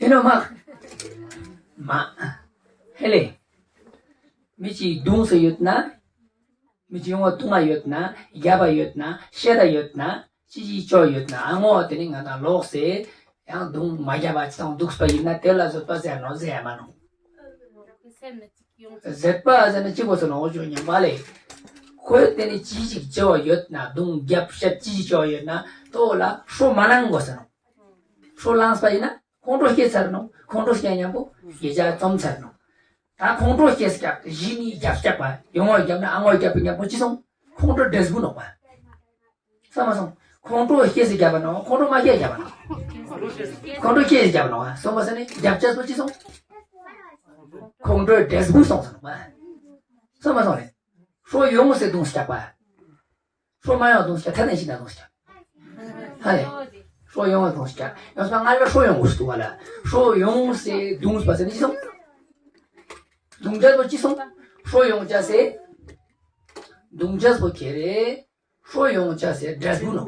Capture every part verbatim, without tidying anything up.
ཡིན་ནོ་མ། མ། ཧེ་ལེ། མི་གཅིག་གདུང་ས་ཡོད་ན། མི་གཅིག་ཡོང་བ་གདུང་བ་ཡོད་ན། རྒྱབ་པ་ཡོད་ན། བཤད་ད་ཡོད་ན། ཅི་ཅི་ཅོ་ཡོད་ན། ཨ་ངོ་དེ་ནི་ང་དང་ལོག་སེ། ཡང་གདུང་མ་རྒྱབ་པ་ཅི་དང་འདུག་པ་ཡིན་ན་དེ་ལ་བཟོད་པ་ཟེར་ནོ་ཟེར་ཡ་མ་ནོ། བཟོད་པ་ཟེར་ན་ཅི་དགོས་ས་ནོ་འོ་ཅོ་ཉམས་པ་ལེ། ཁོས་དེ་ནི་ཅི་ཅིག་ཅོ་ཡོད་ན། གདུང་རྒྱབ་བཤད་ཅི་ཅི་ཅོ་ཡོད་ན་དོ་ལ་ཧྲོ་མ་ལང་དགོས་ས་ནོ། ཧྲོ་ལངས་པ་ཡིན་ན། ཁོང་ཁྲོ་སྐྱེས་ཚར་ནོ། ཁོང་ཁྲོ་སྐྱེས་མཉམ་པོ་དགེ་བྱ་རྩོམ་ཚར་ནོ། ད་ཁོང་ཁྲོ་སྐྱེས་སྐྱབས་གཞི་ནས་རྒྱབ་སྐྱབས་པ་ཡོང་བ་རྒྱབ་ན་ཨ་ངོ་རྒྱབ་པའི་མཉམ་པོ་ཅི་སོང་། ཁོང་ཁྲོ་འབྲས་བུ་ནོག་པ། སོང་མ་སོང་། ཁོང་ཁྲོ་སྐྱེས་སེ་རྒྱབ་པ་ནོ། ཁོང་ཁྲོ་མ་སྐྱེས་རྒྱབ་པ་ནོ། ཁོང་ཁྲོ་སྐྱེས་སེ་རྒྱབ་པ་ནོ། སོང་མ་སོང་ནི་རྒྱབ་སྐྱབས་པོ་ཅི་སོང་། ཁོང་ཁྲོ་འབྲས་བུ་སོང་སོང་པ། སོང་མ་སོང་ནི། ཧྲོ་ཡོང་སེ་གདུང་སྐྱབས་པ། ཧྲོ་མ་ཡོང་གདུང་སྐྱ་ཐ་ནས་ཤི་ན་གདུང་སྐྱ། ཧ་ལེ། ཧྲོ་ཡོང་བ་གདུང་སྐྱ། ཡང་སོང་ང་ལ་ཧྲོ་ཡོང་དགོས་སུ་འདུག་བ་ལ། ཧྲོ་ཡོང་སེ་གདུང་སྤ་སེ་ནི་ཅི་སོང་། གདུང་རྒྱལ་པོ་ཅི་སོང་། ཧྲོ་ཡོང་ཅ་སེ། གདུང་རྒྱལ་པོ་ཁྱེ་རེ། ཧྲོ་ཡོང་ཅ་སེ་འབྲས་བུ་ནོ།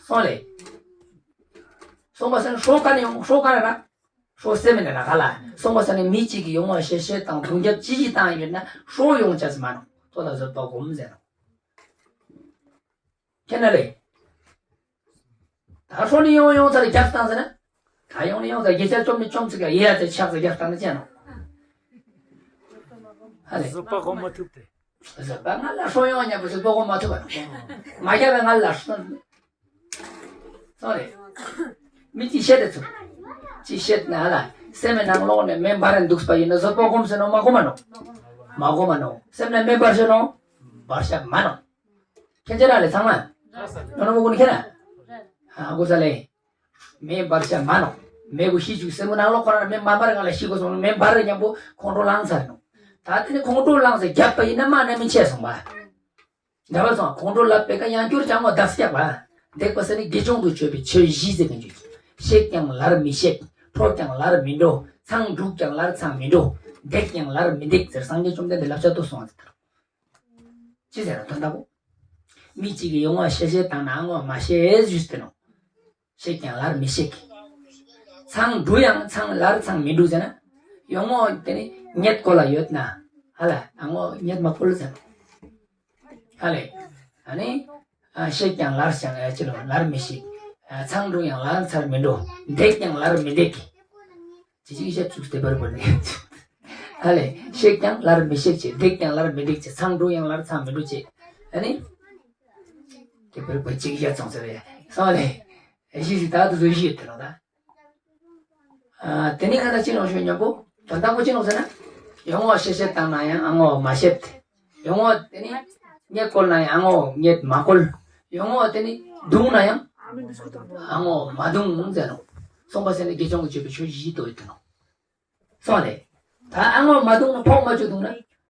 སོང་ལེ། སོང་པ་སེ་ཧྲོ་ཀ་ནས་ཡོང་ཧྲོ་ཀ་ནས་ན། ཧྲོ་སེ་མེ་ནས་ན་ག་ལ། སོང་པ་སེ་ནས་མི་གཅིག་གིས་ཡོང་བ་ཤེས་ཤེས་དང་གདུང་རྒྱབ་ཅི་ཅི་བཏང་ཡོད་ན་ཧྲོ་ཡོང་ཅ་སེ་མ་ནོ། དོ་ལ་བཟོད་པ་སྒོམ་ཟེར་ནོ། ཁྱེད་ན་ལེ། ད་ཧྲོ་ནི་ཡོང་ཡོང་ཚར་རྒྱབ་བཏང་ཟེར་ན། ད་ཡོང་ནི་ཡོང་ཚར་དགེ་ཆ་བཅོམ་ནི་བཅོམ་ཚིག་ག་ཡེ་ཡ་ཚེ་ཆག་ཚེ་རྒྱབ་བཏང་ནི་ཅན་ནོ། ཧ་ལེ། བཟོད་པ་སྒོམ་མ་ཐུབ་སྟེ། བཟོད་པ་ང་ལ་ཧྲོ་ཡོང་ཉམ་པོ་བཟོད་པ་སྒོམ་མ་ཐུབ་པ་ནོ། མ་རྒྱབ་པའི་ང་ལ་ཧྲོ། སོང་རེ། མི་ཅི་བཤད་དེ་ཚུགས། ཅི་བཤད་ན་ཧ་ལ། སེམས་ནང་ལོག་ནས་མེ་འབར་རན་འདུག་པ་ཡིན་ན་བཟོད་པ་སྒོམ་ཟེར་ནོ་མ་སྒོམ་མ་ནོ། མ་སྒོམ་མ་ནོ། སེམས་ནང་མེ་འབར་ཤོ་ནོ། འབར་ཤ་མ་ནོ། ཁྱེད་ཅག་ར་ལས་ཚང་མ། ནོ་ནོ་མོ་ཀུན་ཁྱེད་ར། ཨ་གོ་ས་ལེ། མེ་འབར་ཤ་མ་ནོ། མེ་གུ་ཤི་བཅུག་སེམས་ནང་ལོག་ཁོ་ར་མེ་མ་འབར་ག་ལ་ཤི་གོ་སོང་མེ་འབར་རེ་མཉམ་པོ་ཁོང་ཁྲོ་ལངས་ཚར་ནོ། ད་དེ་ནི་ཁོང་ཁྲོ་ལངས་ཚེ་རྒྱབ་པ་ཡིན་ན་མ་ནེ་མི་ཆེ་སོང་པ། འདྲ་བ་སོང་ཁོང་ཁྲོ་ལབ་པའི་ཀ་ཡང་སྐྱུར་ཀྱང་ངོ་བདག་སྐྱག་པ། འདེགས་པ་ཟེར་ནི་དགེ་སྦྱོང་དུ་སྤྱོད་པའི་ཆོས་བཞི་ཟེར་གི་འཇུག་གཤེགས་ཀྱང་ལར་མི་གཤེགས། ཁྲོ་ཀྱང་ལར་མི་འགྲོ། ཚང་འབྲུག་ཀྱང་ལར་ཚང་མི་འགྲོ། འདེགས་ཀྱང་ལར་མི་འདེགས་ཟེར་སངས་རྒྱས་བཅོམ་ལྡན་འདས་བསླབ་བྱ་དུ་སོང་བ་ཟེར། ཅི་ཟེར་ན་དོན་དག་པོ། མི་གཅིག་གིས་ཡོང་བ་ཤེས་ཤེས་དང་ན་ངོ་མ་ཤེས་ཞུས་ཏེ་ནོ། གཤེགས་ཀྱང་ལར་མི་གཤེགས། ཚང་འགྲོ་ཡང་ཚང་ལར་ཚང་མི་འགྲོ་ཟེར་ན། ཡོང་ངོ་དེ་ནི་ཉེད་ཀོ་ལ་ཡོད་ན། ཧ་ལ་ཨ་ངོ་ཉེད་མ་ཀོལ་ཟེར་ན། ཧ་ལེ། ཨ་ནི། ཨ་གཤེགས་ཀྱང་ལར་ཀྱང་ཨ་ཅི་ལོ་ལར་མི་གཤེགས། ཨ་ཚང་འགྲོ་ཡང་ལར་ཚར་མི་འགྲོ། འདེགས་ཀྱང་ལར་མི་འདེགས། ཅི་ཞིག་ཞབས་ཚུགས་ཏེ་བར་བར་ནས། ཧ་ལེ། གཤེགས་ཀྱང་ལར་མི་གཤེགས་བྱེད། འདེགས་ཀྱང་ལར་མི་འདེགས་བྱེད། ཚང་འགྲོ་ཡང་ལར་ཚང་མི་འགྲོ་བྱེད། ཨ་ནི། དེ་བར་བར་ཅིག་ཞབས་ཚོང་ཟེར་བས། སོང་ལེ། ཨེ་ཤི་ཞིག་ད་དུ་བཟོ་ཞིག་ཡོད་དེ་ལོ་ད། ཨ་དེ་ནི་ཁ་ད་ཅི་ལོ་ཞུ་མཉམ་པོ། དོན་དག་པོ་ཅི་ལོ་ཟེར་ན། ཡོང་བ་ཤེས་ཤེས་དང་ན་ཡང་ཨ་ངོ་མ་ཤེས་ཏེ། ཡོང་བ་དེ་ནི། ཉེད་ཀོལ་ན་ཡང་ཨ་ངོ་ཉེད་མ་ཀོལ། ཡོང་བ་དེ་ནི་བརྡུང་ན་ཡང་། ཨ་ངོ་མ་བརྡུང་ཟེར་ནོ། སོང་པ་ཟེར་ནི་དགེ་སྦྱོང་གི་སྤྱོད་པའི་ཆོས་བཞི་དོ་ཡོད་དེ་ནོ། སོང་ལེ། ད་ཨ་ངོ་མ་བརྡུང་ན་ཕོག་མ་བཅུག་བརྡུང་ན།